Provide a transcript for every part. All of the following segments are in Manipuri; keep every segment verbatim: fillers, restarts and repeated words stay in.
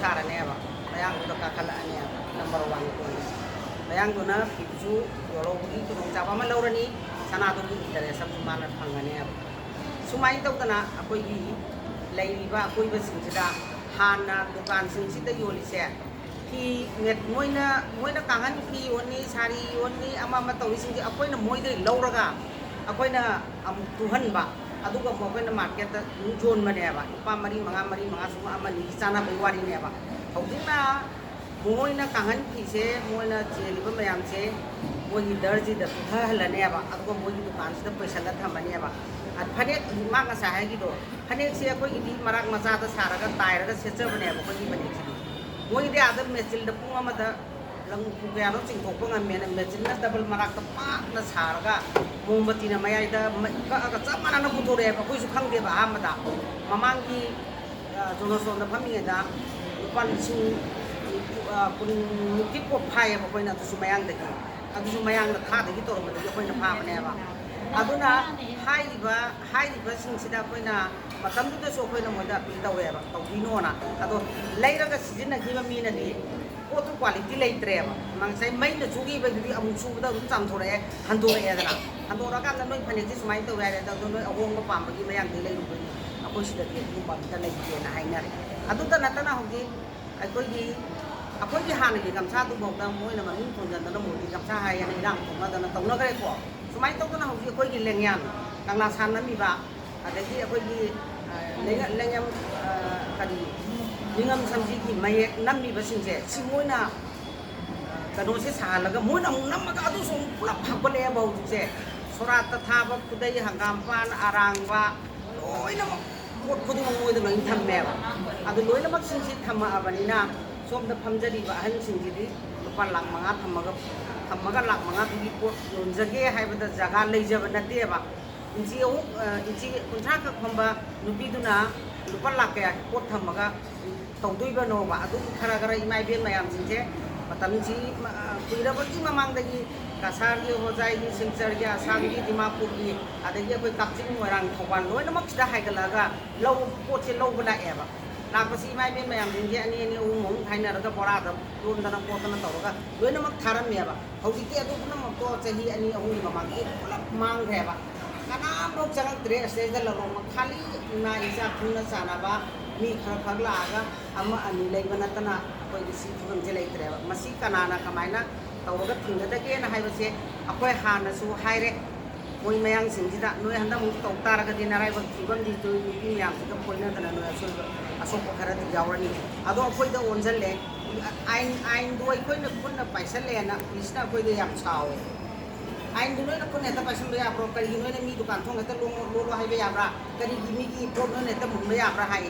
ꯁꯥꯔꯅꯦꯕ, ꯃꯌꯥꯡꯗꯨꯗ ꯀꯥꯈꯠꯂꯛꯑꯅꯦꯕ꯫ ꯅꯝꯕꯔ ꯋꯥꯟ ꯄꯣꯏꯟꯁꯦ, ꯃꯌꯥꯡꯗꯨꯅ ꯐꯤꯗꯨꯁꯨ ꯌꯣꯜꯍꯧꯕꯒꯤ ꯈꯨꯗꯣꯡꯆꯥꯕ ꯑꯃ ꯂꯧꯔꯅꯤ, ꯁꯅꯥꯗꯨꯒꯤ ꯏꯟꯇꯔꯦꯁ ꯑꯃꯁꯨ ꯃꯥꯅ ꯐꯪꯉꯅꯦꯕ꯫ ꯁꯨꯃꯥꯏꯅ ꯇꯧꯗꯅ ꯑꯩꯈꯣꯏꯒꯤ ꯂꯩꯔꯤꯕ ꯑꯀꯣꯏꯕꯁꯤꯡꯁꯤꯗ ꯍꯥꯟꯅ ꯗꯨꯀꯥꯟꯁꯤꯡꯁꯤꯗ ꯌꯣꯜꯂꯤꯁꯦ, ꯐꯤ ꯃꯦꯠ-, ꯃꯣꯏꯅ, ꯃꯣꯏꯅ ꯀꯥꯡꯈꯟ ꯐꯤ ꯌꯣꯟꯅꯤ, ꯁꯥꯔꯤ ꯌꯣꯟꯅꯤ, ꯑꯃ ꯑꯃ ꯇꯧꯔꯤꯁꯤꯡꯁꯦ ꯑꯩꯈꯣꯏꯅ ꯃꯣꯏꯗꯒꯤ ꯂꯧꯔꯒ ꯑꯩꯈꯣꯏꯅ ꯑꯃꯨꯛ ꯇꯨꯍꯟꯕ, ꯑꯗꯨꯒ ꯑꯃꯨꯛ ꯑꯩꯈꯣꯏꯅ ꯃꯥꯔꯀꯦꯠꯇ ꯑꯗꯨꯝ ꯌꯣꯟꯕꯅꯦꯕ꯫ ꯂꯨꯄꯥ ꯃꯔꯤ ꯃꯉꯥ, ꯃꯔꯤ ꯃꯉꯥ ꯁꯨꯝ ꯑꯃ ꯑꯅꯤꯒꯤ ꯆꯥꯅꯕꯒꯤ ꯋꯥꯔꯤꯅꯦꯕ꯫ ꯍꯧꯖꯤꯛꯅ ꯃꯣꯏꯅ ꯀꯥꯡꯈꯟ ꯐꯤꯁꯦ, ꯃꯣꯏꯅ ꯆꯦꯜꯂꯤꯕ ꯃꯌꯥꯝꯁꯦ ꯃꯣꯏꯒꯤ ꯗꯔꯖꯤꯗ ꯄꯨꯊꯍꯜꯂꯅꯦꯕ, ꯑꯗꯨꯒ ꯃꯣꯏꯒꯤ ꯗꯨꯀꯥꯟꯁꯤꯗ ꯄꯩꯁꯜꯂ ꯊꯝꯃꯅꯦꯕ꯫ ꯑꯗ ꯐꯅꯦꯛ, ꯃꯥ ꯉꯁꯥꯏ ꯍꯥꯏꯒꯤꯗꯣ, ꯐꯅꯦꯛꯁꯦ ꯑꯩꯈꯣꯏꯒꯤꯗꯤ ꯃꯔꯥꯛ ꯃꯆꯥꯗ ꯁꯥꯔꯒ ꯇꯥꯏꯔꯒ ꯁꯦꯠꯆꯕꯅꯦꯕ ꯑꯩꯈꯣꯏꯒꯤ ꯐꯅꯦꯛꯁꯤꯗꯤ꯫ ꯃꯣꯏꯒꯤꯗꯤ ꯑꯥꯗ ꯃꯦꯆꯤꯟꯗ ꯄꯨꯡ ꯑꯃꯗ ꯂꯪ ꯎꯄꯨ ꯀꯌꯥꯅꯣ ꯆꯤꯡꯊꯣꯛꯄ ꯉꯝꯃꯦꯅ, ꯃꯦꯆꯤꯟꯅ ꯗꯕꯜ ꯃꯔꯥꯛꯇ ꯄꯥꯛꯅ ꯁꯥꯔꯒ ꯃꯣꯝꯕꯇꯤꯅ ꯃꯌꯥꯏꯗ ꯃꯩ ꯀꯛꯑꯒ ꯆꯞ ꯃꯥꯟꯅꯅ ꯄꯨꯊꯣꯔꯛꯑꯦꯕ꯫ ꯑꯩꯈꯣꯏꯁꯨ ꯈꯪꯗꯦꯕ ꯑꯍꯥꯟꯕꯗ꯫ ꯃꯃꯥꯡꯒꯤ, ꯑ, ꯖꯣꯅꯣꯁꯇꯣꯟꯗ ꯐꯝꯃꯤꯉꯩꯗ ꯂꯨꯄꯥ ꯂꯤꯁꯤꯡ ꯅꯤꯐꯨ, ꯑ, ꯀꯨꯟꯃꯨꯛꯀꯤ ꯄꯣꯠ ꯐꯥꯏꯌꯦꯕ ꯑꯩꯈꯣꯏꯅ, ꯑꯗꯨꯁꯨ ꯃꯌꯥꯡꯗꯒꯤ꯫ ꯑꯗꯨꯁꯨ ꯃꯌꯥꯡꯅ ꯊꯥꯗꯒꯤ ꯇꯧꯔꯝꯕꯗꯒꯤ ꯑꯩꯈꯣꯏꯅ ꯐꯥꯕꯅꯦꯕ꯫ ꯑꯗꯨꯅ ꯍꯥꯏꯔꯤꯕ, ꯍꯥꯏꯔꯤꯕꯁꯤꯡꯁꯤꯗ ꯑꯩꯈꯣꯏꯅ ꯃꯇꯝꯗꯨꯗꯁꯨ ꯑꯩꯈꯣꯏꯅ ꯃꯣꯏꯗ ꯑꯄꯤꯜ ꯇꯧꯋꯦꯕ, ꯇꯧꯕꯤꯅꯣꯅ꯫ ꯑꯗꯣ ꯂꯩꯔꯒ ꯁꯤꯖꯤꯟꯅꯈꯤꯕ ꯃꯤꯅꯗꯤ ꯄꯣꯠꯇꯨ ꯀ꯭ꯋꯥꯂꯤꯇꯤ ꯂꯩꯇ꯭ꯔꯦꯕ꯫ ꯉꯁꯥꯏ ꯃꯩꯅ ꯆꯨꯈꯤꯕꯗꯨꯗꯤ ꯑꯃꯨꯛ ꯁꯨꯕꯗ ꯑꯗꯨꯝ ꯆꯥꯝꯊꯣꯔꯛꯑꯦ, ꯍꯟꯗꯣꯔꯛꯑꯦꯗꯅ꯫ ꯍꯟꯗꯣꯔꯛꯑꯀꯥꯟꯗ ꯅꯣꯏ ꯐꯅꯦꯛꯁꯤ ꯁꯨꯃꯥꯏꯅ ꯇꯧꯋꯦ ꯍꯥꯏꯔꯦ, ꯑꯗꯣ ꯅꯣꯏ ꯑꯍꯣꯡꯕ ꯄꯥꯝꯕꯒꯤ ꯃꯌꯥꯡꯗꯩ ꯂꯩꯔꯨꯕꯅꯤ, ꯑꯩꯈꯣꯏ ꯁꯤꯗꯗꯤ ꯑꯗꯨꯒꯨꯝꯕ ꯑꯝꯇ ꯂꯩꯇꯦꯅ ꯍꯥꯏꯅꯔꯦ꯫ ꯑꯗꯨꯇ ꯅꯠꯇꯅ ꯍꯧꯖꯤꯛ ꯑꯩꯈꯣꯏꯒꯤ, ꯑꯩꯈꯣꯏꯒꯤ ꯍꯥꯟꯅꯒꯤ ꯒꯝꯁꯥꯗꯨꯐꯥꯎꯗ ꯃꯣꯏꯅ ꯃꯃꯤꯡ ꯊꯣꯟꯖꯟꯗꯅ ꯃꯣꯗꯤ ꯒꯝꯁꯥ ꯍꯥꯏꯌꯦꯅ ꯏꯔꯥꯡ ꯊꯣꯛꯅꯗꯅ ꯇꯧꯅꯈ꯭ꯔꯦꯀꯣ꯫ ꯁꯨꯃꯥꯏꯅ ꯇꯧꯗꯅ ꯍꯧꯖꯤꯛ ꯑꯩꯈꯣꯏꯒꯤ ꯂꯦꯡꯌꯥꯟ, ꯀꯪꯂꯥ ꯁꯥꯟ ꯅꯝꯃꯤꯕ, ꯑꯗꯒꯤ ꯑꯩꯈꯣꯏꯒꯤ, ꯑ, ꯂꯩꯉ-, ꯂꯩꯉꯝ-, ꯑ, ꯀꯔꯤ, ꯅꯤꯉꯝ ꯁꯝꯖꯤꯒꯤ ꯃꯌꯦꯛ ꯅꯝꯃꯤꯕꯁꯤꯡꯁꯦ, ꯁꯤ ꯃꯣꯏꯅ, ꯑ, ꯀꯩꯅꯣꯁꯦ ꯁꯥꯍꯜꯂꯒ ꯃꯣꯏꯅ ꯑꯃꯨꯛ ꯅꯝꯃꯒ ꯑꯗꯨꯁꯨ ꯑꯃꯨꯛ ꯄꯨꯂꯞ ꯍꯥꯞꯀꯠꯂꯛꯑꯦꯕ ꯍꯧꯖꯤꯛꯁꯦ꯫ ꯁꯣꯔꯥꯠꯇ ꯊꯥꯕ ꯈꯨꯗꯩ, ꯍꯪꯒꯥꯝꯄꯥꯟ, ꯑꯔꯥꯡꯕ, ꯂꯣꯏꯅꯃꯛ ꯄꯣꯠ ꯈꯨꯗꯤꯡꯃꯛ ꯃꯣꯏꯗ ꯂꯣꯏ ꯊꯝꯃꯦꯕ꯫ ꯑꯗꯨ ꯂꯣꯏꯅꯃꯛꯁꯤꯡꯁꯤ ꯊꯝꯃꯛꯑꯕꯅꯤꯅ ꯁꯣꯝꯗ ꯐꯝꯖꯔꯤꯕ ꯑꯍꯟꯁꯤꯡꯁꯤꯗꯤ ꯂꯨꯄꯥ ꯂꯥꯈ ꯃꯉꯥ ꯊꯝꯃꯒ, ꯊꯝꯃꯒ ꯂꯥꯈ ꯃꯉꯥꯗꯨꯒꯤ ꯄꯣꯠ ꯌꯣꯟꯖꯒꯦ ꯍꯥꯏꯕꯗ ꯖꯒꯥ ꯂꯩꯖꯕ ꯅꯠꯇꯦꯕ꯫ ꯏꯟꯆꯤ ꯑꯍꯨꯝ, ꯑ, ꯏꯟꯆꯤ ꯀꯨꯟꯊ꯭ꯔꯥ ꯈꯛ ꯐꯝꯕ ꯅꯨꯄꯤꯗꯨꯅ ꯂꯨꯄꯥ ꯂꯥꯈ ꯀꯌꯥꯒꯤ ꯄꯣꯠ ꯊꯝꯃꯒ ꯇꯧꯗꯣꯏꯕꯅꯣꯕ? ꯑꯗꯨꯝ ꯈꯔ ꯈꯔ ꯏꯃꯥ ꯏꯕꯦꯟ ꯃꯌꯥꯝꯁꯤꯡꯁꯦ ꯃꯇꯝꯁꯤ, ꯑ, ꯀꯨꯏꯔꯕꯒꯤ ꯃꯃꯥꯡꯗꯒꯤ ꯀꯁꯥꯔꯒꯤ, ꯍꯣꯖꯥꯏꯒꯤ, ꯁꯤꯜꯆꯔꯒꯤ, ꯑꯁꯥꯝꯒꯤ, ꯗꯤꯃꯥꯄꯨꯔꯒꯤ, ꯑꯗꯒꯤ ꯑꯩꯈꯣꯏ ꯀꯛꯆꯤꯡ, ꯃꯣꯏꯔꯥꯡ, ꯊꯧꯕꯥꯜ ꯂꯣꯏꯅꯃꯛ ꯁꯤꯗ ꯍꯥꯏꯒꯠꯂꯛꯑꯒ ꯂꯧ, ꯄꯣꯠꯁꯦ ꯂꯧꯕ ꯂꯥꯛꯑꯦꯕ꯫ ꯂꯥꯛꯄꯁꯤ ꯏꯃꯥ ꯏꯕꯦꯟ ꯃꯌꯥꯝꯁꯤꯡꯁꯦ ꯑꯅꯤ ꯑꯅꯤ ꯑꯍꯨꯝ ꯑꯍꯨꯝ ꯈꯥꯏꯅꯔꯒ ꯕꯣꯔꯥꯗ ꯌꯣꯝꯗꯅ ꯈꯣꯠꯇꯅ ꯇꯧꯔꯒ ꯂꯣꯏꯅꯃꯛ ꯊꯥꯔꯝꯃꯦꯕ꯫ ꯍꯧꯖꯤꯛꯇꯤ ꯑꯗꯨ ꯄꯨꯝꯅꯃꯛꯇꯣ ꯆꯍꯤ ꯑꯅꯤ ꯑꯍꯨꯝꯒꯤ ꯃꯃꯥꯡꯗꯒꯤ ꯄꯨꯂꯞ ꯃꯥꯡꯈ꯭ꯔꯦꯕ꯫ ꯀꯅꯥꯝꯐꯥꯎ ꯆꯪꯉꯛꯇ꯭ꯔꯦ ꯑꯁꯤꯗꯩꯗ ꯂꯂꯣꯟꯕ, ꯈꯥꯂꯤ ꯏꯃꯥ ꯏꯆꯥ ꯈꯪꯅ ꯆꯥꯟꯅꯕ ꯃꯤ ꯈꯔ ꯈꯛ ꯂꯥꯛꯑꯒ ꯑꯃ ꯑꯅꯤ ꯂꯩꯕ ꯅꯠꯇꯅ ꯑꯩꯈꯣꯏꯒꯤ ꯁꯤ ꯐꯤꯕꯝꯁꯦ ꯂꯩꯇ꯭ꯔꯦꯕ꯫ ꯃꯁꯤ ꯀꯅꯥꯅ ꯀꯃꯥꯏꯅ ꯇꯧꯔꯒ ꯊꯤꯡꯒꯗꯒꯦꯅ ꯍꯥꯏꯕꯁꯦ ꯑꯩꯈꯣꯏ ꯍꯥꯟꯅꯁꯨ ꯍꯥꯏꯔꯦ꯫ ꯃꯣꯏ ꯃꯌꯥꯡꯁꯤꯡꯁꯤꯗ ꯅꯣꯏ ꯍꯟꯗꯛꯃꯨꯛ ꯇꯧ ꯇꯥꯔꯒꯗꯤ ꯅꯔꯥꯏꯕꯛ ꯊꯤꯕꯝꯗꯤ ꯅꯣꯏ ꯅꯨꯄꯤ ꯃꯌꯥꯝꯁꯤꯒ ꯀꯣꯏꯅꯗꯅ ꯅꯣꯏ ꯑꯁꯣꯏꯕ ꯑꯁꯣꯛꯄ ꯈꯔꯗꯤ ꯌꯥꯎꯔꯅꯤ꯫ ꯑꯗꯣ ꯑꯩꯈꯣꯏꯗ ꯑꯣꯟꯁꯤꯜꯂꯦ꯫ ꯑꯥꯏꯟ, ꯑꯥꯏꯟꯗꯣ ꯑꯩꯈꯣꯏꯅ ꯈꯨꯠꯅ ꯄꯥꯏꯁꯜꯂꯦꯅ ꯄꯨꯂꯤꯁꯅ ꯑꯩꯈꯣꯏꯗ ꯌꯥꯝ ꯁꯥꯎꯋꯦ꯫ ꯑꯥꯏꯟꯗꯨ ꯅꯣꯏꯅ ꯈꯨꯠꯅ ꯍꯦꯛꯇ ꯄꯥꯏꯁꯟꯕ ꯌꯥꯕ꯭ꯔꯣ? ꯀꯔꯤꯒꯤ ꯅꯣꯏꯅ ꯃꯤ ꯗꯨꯀꯥꯟ ꯊꯣꯡ ꯍꯦꯛꯇ ꯂꯣꯟ-, ꯂꯣꯜꯂꯣ ꯍꯥꯏꯕ ꯌꯥꯕ꯭ꯔꯥ? ꯀꯔꯤꯒꯤ ꯃꯤꯒꯤ ꯄꯣꯠ ꯅꯣꯏꯅ ꯍꯦꯛꯇ ꯃꯨꯟꯕ ꯌꯥꯕ꯭ꯔꯥ ꯍꯥꯏ?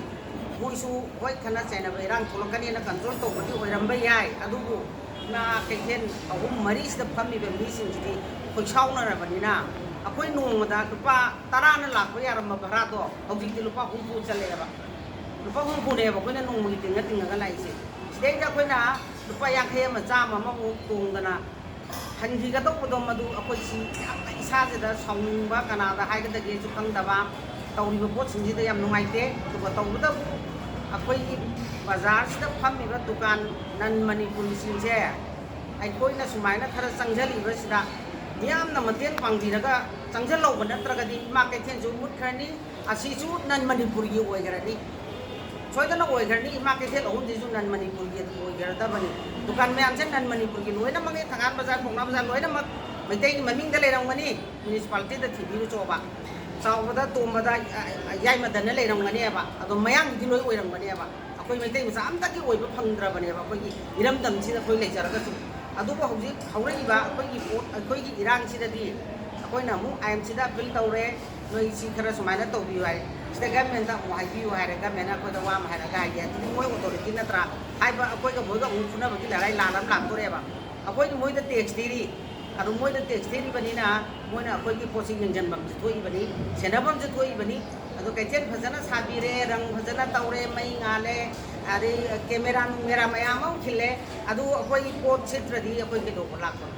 ꯃꯣꯏꯁꯨ ꯍꯣꯏ ꯈꯠꯅ ꯆꯩꯅꯕ ꯏꯔꯥꯡ ꯊꯣꯛꯂꯛꯀꯅꯦꯅ ꯀꯟꯇ꯭ꯔꯣꯜ ꯇꯧꯕꯗꯤ ꯑꯣꯏꯔꯝꯕ ꯌꯥꯏ, ꯑꯗꯨꯕꯨ ꯏꯃꯥ ꯀꯩꯊꯦꯜ ꯑꯍꯨꯝ ꯃꯔꯤꯁꯤꯗ ꯐꯝꯃꯤꯕ ꯃꯤꯁꯤꯡꯁꯤꯗꯤ ꯈꯣꯏꯁꯥꯎꯅꯔꯕꯅꯤꯅ ꯑꯩꯈꯣꯏ ꯅꯣꯡꯃꯗ ꯂꯨꯄꯥ ꯇꯔꯥꯅ ꯂꯥꯛꯄ ꯌꯥꯔꯝꯕ ꯚꯔꯥꯗꯣ ꯍꯧꯖꯤꯛꯇꯤ ꯂꯨꯄꯥ ꯍꯨꯝꯐꯨ ꯆꯠꯂꯛꯑꯦꯕ꯫ ꯂꯨꯄꯥ ꯍꯨꯝꯐꯨꯅꯦꯕ ꯑꯩꯈꯣꯏꯅ ꯅꯣꯡꯃꯒꯤ ꯇꯤꯡꯉ ꯇꯤꯡꯉꯒ ꯂꯥꯛꯏꯁꯦ꯫ ꯁꯤꯗꯩꯗ ꯑꯩꯈꯣꯏꯅ ꯂꯨꯄꯥ ꯌꯥꯡꯈꯩ ꯑꯃ, ꯆꯥꯝꯃ ꯑꯃꯃꯨꯛ ꯇꯣꯡꯗꯅ ꯍꯟꯈꯤꯒꯗꯧꯕꯗꯣ ꯃꯗꯨ ꯑꯩꯈꯣꯏ ꯁꯤ ꯌꯥꯝꯅ ꯏꯁꯥꯁꯤꯗ ꯁꯥꯎꯅꯤꯡꯕ, ꯀꯅꯥꯗ ꯍꯥꯏꯒꯗꯒꯦꯁꯨ ꯈꯪꯗꯕ ꯇꯧꯔꯤꯕ ꯄꯣꯠꯁꯤꯡꯁꯤꯗ ꯌꯥꯝ ꯅꯨꯡꯉꯥꯏꯇꯦ꯫ ꯑꯗꯨꯒ ꯇꯧꯕꯇꯕꯨ ꯑꯩꯈꯣꯏꯒꯤ ꯕꯖꯥꯔꯁꯤꯗ ꯐꯝꯃꯤꯕ ꯗꯨꯀꯥꯟ ꯅꯟ ꯃꯅꯤꯄꯨꯔꯤꯁꯤꯡꯁꯦ ꯑꯩꯈꯣꯏꯅ ꯁꯨꯃꯥꯏꯅ ꯈꯔ ꯆꯪꯁꯤꯜꯂꯤꯕꯁꯤꯗ ꯃꯤꯌꯥꯝꯅ ꯃꯇꯦꯡ ꯄꯥꯡꯕꯤꯔꯒ ꯆꯪꯁꯤꯜꯍꯧꯕ ꯅꯠꯇ꯭ꯔꯒꯗꯤ ꯏꯃꯥ ꯀꯩꯊꯦꯜꯁꯨ ꯃꯨꯠꯈ꯭ꯔꯅꯤ꯫ ꯑꯁꯤꯁꯨ ꯅꯟ ꯃꯅꯤꯄꯨꯔꯒꯤ ꯑꯣꯏꯈ꯭ꯔꯅꯤ, ꯁꯣꯏꯗꯅ ꯑꯣꯏꯈ꯭ꯔꯅꯤ꯫ ꯏꯃꯥ ꯀꯩꯊꯦꯜ ꯑꯍꯨꯝꯁꯤꯁꯨ ꯅꯟ ꯃꯅꯤꯄꯨꯔꯒꯤ ꯑꯗꯨꯝ ꯑꯣꯏꯈ꯭ꯔꯗꯕꯅꯤ꯫ ꯗꯨꯀꯥꯟ ꯃꯌꯥꯝꯁꯦ ꯅꯟ ꯃꯅꯤꯄꯨꯔꯒꯤ ꯂꯣꯏꯅꯃꯛꯅꯤ꯫ ꯊꯪꯒꯥꯜ ꯕꯖꯥꯔ, ꯄꯥꯎꯅꯥ ꯕꯖꯥꯔ ꯂꯣꯏꯅꯃꯛ ꯃꯩꯇꯩꯒꯤ ꯃꯃꯤꯡꯗ ꯂꯩꯔꯝꯒꯅꯤ꯫ ꯃ꯭ꯌꯨꯅꯤꯁꯤꯄꯥꯂꯤꯇꯤꯗ ꯊꯤꯕꯤꯔꯨꯆꯣꯕ꯫ ꯆꯥꯎꯕꯗ, ꯇꯣꯝꯕꯗ, ꯑ, ꯑ, ꯌꯥꯏꯃꯗꯅ ꯂꯩꯔꯝꯒꯅꯦꯕ꯫ ꯑꯗꯣ ꯃꯌꯥꯡꯒꯤꯗꯤ ꯂꯣꯏ ꯑꯣꯏꯔꯝꯒꯅꯦꯕ꯫ ꯑꯩꯈꯣꯏ ꯃꯩꯇꯩ ꯃꯆꯥ ꯑꯝꯇꯒꯤ ꯑꯣꯏꯕ ꯐꯪꯗ꯭ꯔꯕꯅꯦꯕ ꯑꯩꯈꯣꯏꯒꯤ ꯏꯔꯝꯗꯝꯁꯤꯗ ꯑꯩꯈꯣꯏ ꯂꯩꯖꯔꯒꯁꯨ꯫ ꯑꯗꯨꯕꯨ ꯍꯧꯖꯤꯛ ꯍꯧꯔꯛꯏꯕ ꯑꯩꯈꯣꯏꯒꯤ ꯄꯣꯠ, ꯑꯩꯈꯣꯏꯒꯤ ꯏꯔꯥꯡꯁꯤꯗꯗꯤ ꯑꯩꯈꯣꯏꯅ ꯑꯃꯨꯛ ꯑꯥꯏꯟꯁꯤꯗ ꯑꯄꯤꯜ ꯇꯧꯔꯦ, ꯅꯣꯏ ꯁꯤ ꯈꯔ ꯁꯨꯃꯥꯏꯅ ꯇꯧꯕꯤꯌꯨ ꯍꯥꯏ꯫ ꯁꯤꯗ ꯒꯃꯦꯟꯗ ꯑꯃꯨꯛ ꯍꯥꯏꯕꯤꯌꯨ ꯍꯥꯏꯔꯦ, ꯒꯃꯦꯟꯅ ꯑꯩꯈꯣꯏꯗ ꯋꯥ ꯑꯃ ꯍꯥꯏꯔꯒ ꯍꯥꯏꯒꯦ, ꯑꯗꯨꯗꯤ ꯃꯣꯏ ꯑꯣꯊꯣꯔꯤꯇꯤ ꯅꯠꯇ꯭ꯔꯥ? ꯍꯥꯏꯕ ꯑꯩꯈꯣꯏꯒ ꯃꯣꯏꯒ ꯑꯃꯨꯛ ꯐꯨꯅꯕꯒꯤ ꯂꯔꯥꯏ ꯂꯥꯟ ꯑꯃ ꯂꯥꯛꯇꯣꯔꯦꯕ꯫ ꯑꯩꯈꯣꯏꯅ ꯃꯣꯏꯗ ꯇꯦꯛꯁ ꯊꯤꯔꯤ, ꯑꯗꯨ ꯃꯣꯏꯗ ꯇꯦꯛꯁ ꯊꯤꯔꯤꯕꯅꯤꯅ ꯃꯣꯏꯅ ꯑꯩꯈꯣꯏꯒꯤ ꯄꯣꯠꯁꯤ ꯌꯦꯡꯁꯤꯟꯐꯝꯁꯨ ꯊꯣꯛꯏꯕꯅꯤ, ꯁꯦꯟꯅꯐꯝꯁꯨ ꯊꯣꯛꯏꯕꯅꯤ꯫ ꯑꯗꯣ ꯀꯩꯊꯦꯜ ꯐꯖꯅ ꯁꯥꯕꯤꯔꯦ, ꯔꯪ ꯐꯖꯅ ꯇꯧꯔꯦ, ꯃꯩ ꯉꯥꯜꯂꯦ, ꯑꯗꯩ ꯀꯦꯃꯦꯔꯥ ꯅꯨꯡꯃꯦꯔꯥ ꯃꯌꯥꯝ ꯑꯃ ꯈꯤꯜꯂꯦ꯫ ꯑꯗꯨ ꯑꯩꯈꯣꯏꯒꯤ ꯄꯣꯠ ꯁꯤꯠꯇ꯭ꯔꯗꯤ ꯑꯩꯈꯣꯏ ꯀꯩꯗꯧꯕ ꯂꯥꯛꯄꯅꯣ?